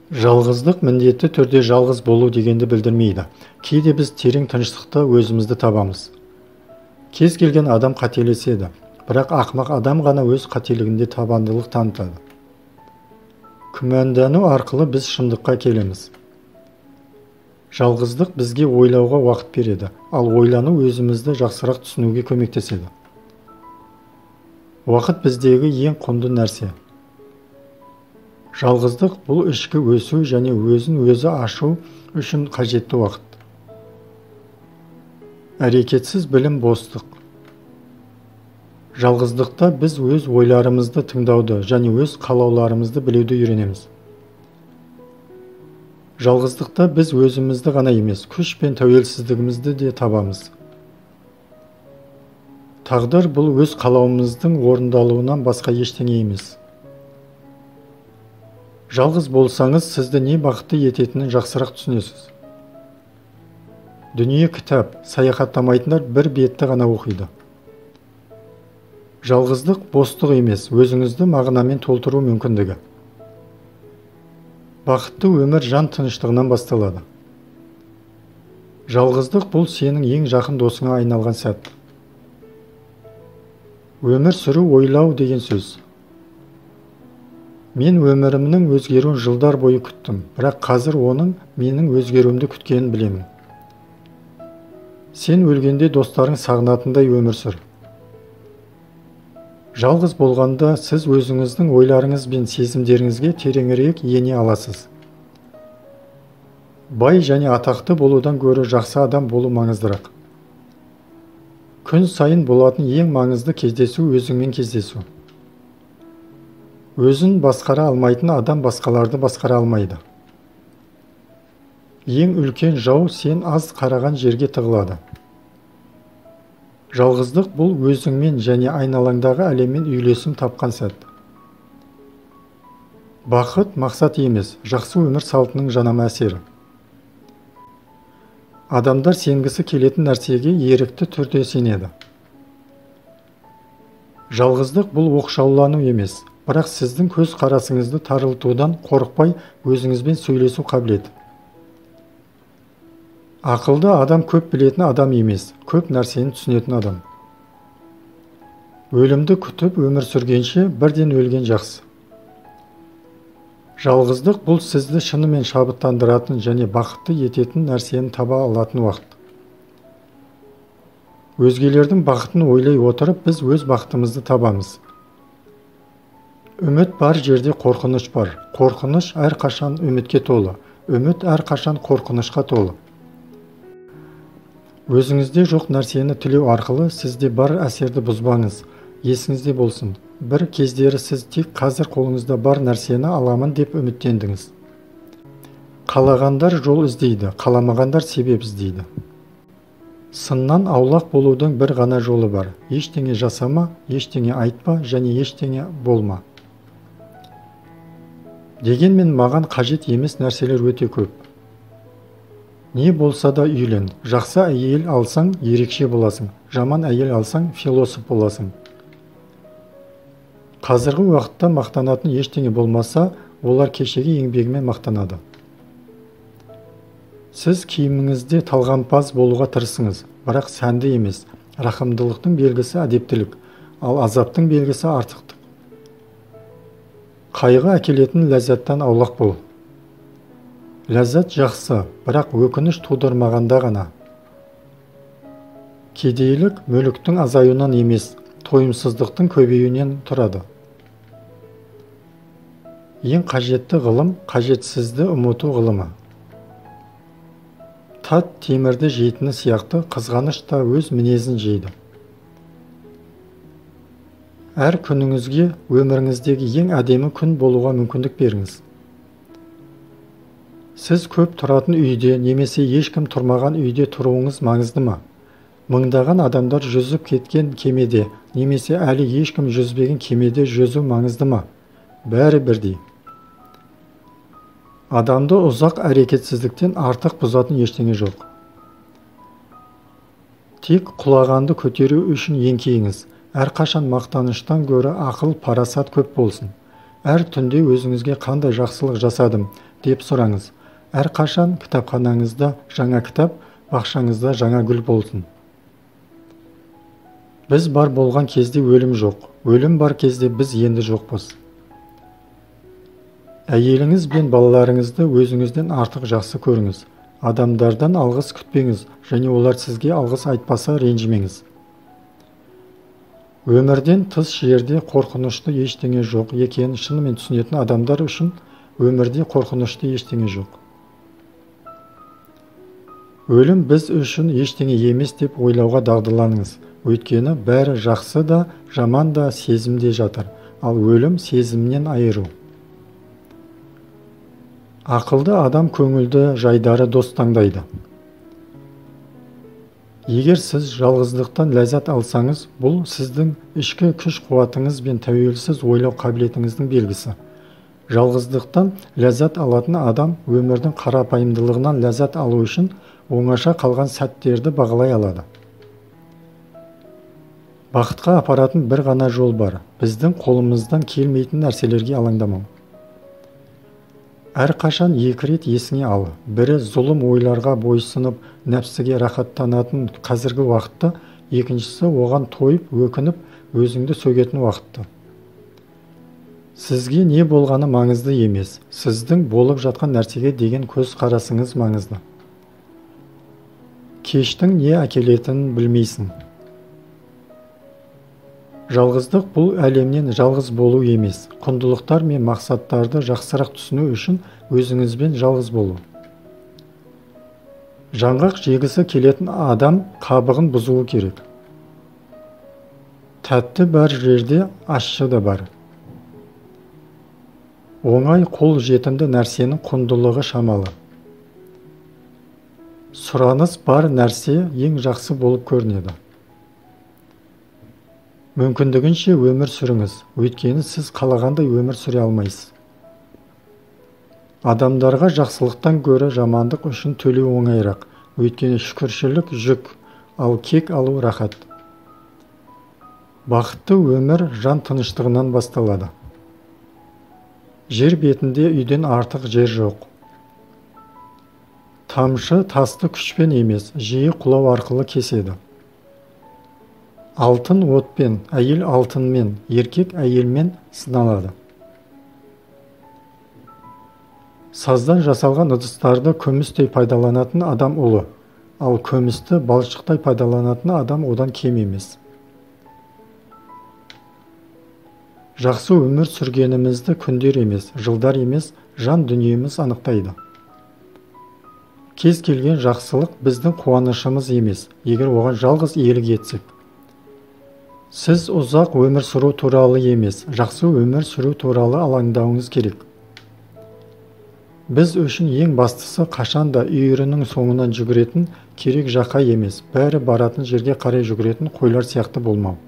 Жалғыздық міндетті түрде жалғыз болу дегенді білдірмейді. Кейде біз терең тыныштықта өзімізді табамыз. Кез келген адам қателеседі, бірақ ақымақ адам ғана өз қателігінде табандылық танытады. Күмәндану арқылы біз шындыққа келеміз. Жалғыздық бізге ойлауға уақыт береді, ал ойлану өзімізді жақсырақ түсінуге көмектеседі. Уақыт біздегі ең құнды нәрсе. Жалғыздық бұл ішкі өсу және өзін өзі ашу үшін қажетті уақыт. Әрекетсіз білім бостық. Жалғыздықта біз өз ойларымызды тыңдауды және өз қалауларымызды білуді үйренеміз. Жалғыздықта біз өзімізді ғана емес, күш пен тәуелсіздігімізді де табамыз. Тағдыр бұл өз қалауымыздың орындалуынан басқа ештеңе емес. Жалғыз болсаңыз, сізді не бақытты ететінін жақсырақ түсінесіз. Дүние кітап, саяхаттамайтындар бір бетті ғана оқиды. Жалғыздық бостық емес, өзіңізді мағынамен толтыру мүмкіндігі. Бақытты өмір жан тыныштығынан басталады. Жалғыздық бұл сенің ең жақын досыңа айналған сәт. Өмір сүру ойлау деген сөз. Мен өмірімнің өзгеруін жылдар бойы күттім, бірақ қазір оның менің өзгеруімді күткенін білемін. Сен өлгенде достарың сағынатындай өмір сүр. Жалғыз болғанда сіз өзіңіздің ойларыңыз бен сезімдеріңізге тереңірек ене аласыз. Бай және атақты болудан гөрі жақсы адам болу маңыздырақ. Күн сайын болатын ең маңызды кездесу өзіңмен кездесу. Өзін басқара алмайтын адам басқаларды басқара алмайды. Ең үлкен жау сен аз қараған жерге тығылады. Жалғыздық бұл өзіңмен және айналаңдағы әлеммен үйлесім тапқан сәт. Бақыт мақсат емес, жақсы өмір салтының жанама әсері. Адамдар сенгісі келетін нәрсеге ерікті түрде сенеді. Жалғыздық бұл оқшаулану емес, бірақ сіздің көз қарасыңызды тарылтудан қорықпай өзіңізбен сөйлесу қабілеті. Ақылды адам көп білетін адам емес, көп нәрсені түсінетін адам. Өлімді күтіп өмір сүргенше бірден өлген жақсы. Жалғыздық бұл сізді шынымен шабыттандыратын және бақытты ететін нәрсені таба алатын уақыт. Өзгелердің бақытын ойлай отырып, біз өз бақытымызды табамыз. Үміт бар жерде қорқыныш бар. Қорқыныш әрқашан үмітке толы. Үміт әрқашан қорқынышқа толы. Өзіңізде жоқ нәрсені тілеу арқылы сізде бар әсерді бұзбаңыз. Есіңізде болсын. Бір кездері сіз тек қазір қолыңызда бар нәрсені аламын деп үміттендіңіз. Қалағандар жол іздейді, қаламағандар себеп іздейді. Сыннан аулақ болудың бір ғана жолы бар. Ештеңе жасама, ештеңе айтпа және ештеңе болма. Дегенмен маған қажет емес нәрселер өте көп. Не болса да үйлен. Жақсы әйел алсаң, ерекше боласың. Жаман әйел алсаң, философ боласың. Қазіргі уақытта мақтанатын ештеңе болмаса, олар кешегі еңбегімен мақтанады. Сіз киіміңізде талғампаз болуға тырысыңыз, бірақ сәнді емес. Рақымдылықтың белгісі әдептілік, ал азаптың белгісі артықтық. Қайғы әкелетін ләззаттан аулақ бол. Ләззат жақсы, бірақ өкініш тудырмағанда ғана. Кедейлік мүліктің азаюынан емес, тойымсыздықтың көбеюінен тұрады. Ең қажетті ғылым, қажетсізді ұмыту ғылымы. Тат темірді жейтіні сияқты қызғаныш та өз мінезін жейді. Әр күніңізге өміріңіздегі ең әдемі күн болуға мүмкіндік беріңіз. Сіз көп тұратын үйде немесе ешкім тұрмаған үйде тұруыңыз маңызды ма? Мыңдаған адамдар жүзіп кеткен кемеде немесе әлі ешкім жүзбеген кемеде жүзу маңызды ма? Бәрі бірдей. Адамды ұзақ әрекетсіздіктен артық бұзатын ештеңе жоқ. Тек құлағанды көтеру үшін еңкейіңіз. Әрқашан мақтаныштан гөрі ақыл, парасат көп болсын. Әр түнде өзіңізге қандай жақсылық жасадым деп сұраңыз. Әрқашан кітапханаңызда жаңа кітап, бақшаңызда жаңа гүл болсын. Біз бар болған кезде өлім жоқ, өлім бар кезде біз енді жоқпыз. Әйеліңіз бен балаларыңызды өзіңізден артық жақсы көріңіз. Адамдардан алғыс күтпеңіз және олар сізге алғыс айтпаса ренжімеңіз. Өмірден тыс жерде қорқынышты ештеңе жоқ екенін шынымен түсінетін адамдар үшін өмірде қорқынышты ештеңе жоқ. Өлім біз үшін ештеңе емес деп ойлауға дағдыланыңыз. Өйткені бәрі жақсы да, жаман да сезімде жатыр, ал өлім сезімнен айыру. Ақылды адам көңілді, жайдары дос таңдайды. Егер сіз жалғыздықтан ләззат алсаңыз, бұл сіздің ішкі күш-қуатыңыз бен тәуелсіз ойлау қабілетіңіздің белгісі. Жалғыздықтан ләззат алатын адам өмірдің қарапайымдылығынан ләззат алу үшін оңаша қалған сәттерді бағалай алады. Бақытқа апаратын бір ғана жол бар, біздің қолымыздан келмейтін нәрселерге алаңдамау. Әрқашан екі рет есіңе ал. Бірі зұлым ойларға бойсынып, нәпсіге рахаттанатын қазіргі уақытты, екіншісі оған тойып, өкініп, өзіңді сөгетін уақытты. Сізге не болғаны маңызды емес, сіздің болып жатқан нәрсеге деген көзқарасыңыз маңызды. Кештің не әкелетінін білмейсің. Жалғыздық бұл әлемнен жалғыз болу емес, құндылықтар мен мақсаттарды жақсырақ түсіну үшін өзіңізбен жалғыз болу. Жаңғақ жегісі келетін адам қабығын бұзуы керек. Тәтті бар жерде ащы да бар. Оңай қол жетімді нәрсенің құндылығы шамалы. Сұраныс бар нәрсе ең жақсы болып көрінеді. Мүмкіндігінше өмір сүріңіз, өйткені сіз қалағандай өмір сүре алмайсыз. Адамдарға жақсылықтан гөрі жамандық үшін төлеу оңайырақ, өйткені шүкіршілік жүк, ал кек алу рахат. Бақытты өмір жан тыныштығынан басталады. Жер бетінде үйден артық жер жоқ. Тамшы тасты күшпен емес, жиі құлау арқылы кеседі. Алтын отпен, әйел алтынмен, еркек әйелмен сыналады. Саздан жасалған ыдыстарды күмістей пайдаланатын адам ұлы, ал күмісті балшықтай пайдаланатын адам одан кем емес. Жақсы өмір сүргенімізді күндер емес, жылдар емес, жан дүниеміз анықтайды. Кез келген жақсылық біздің қуанышымыз емес, егер оған жалғыз иелік етсек. Сіз ұзақ өмір сүру туралы емес, жақсы өмір сүру туралы алаңдауыңыз керек. Біз үшін ең бастысы қашан да үйірінің соңынан жүгіретін керек жаққа емес, бәрі баратын жерге қарай жүгіретін қойлар сияқты болмау.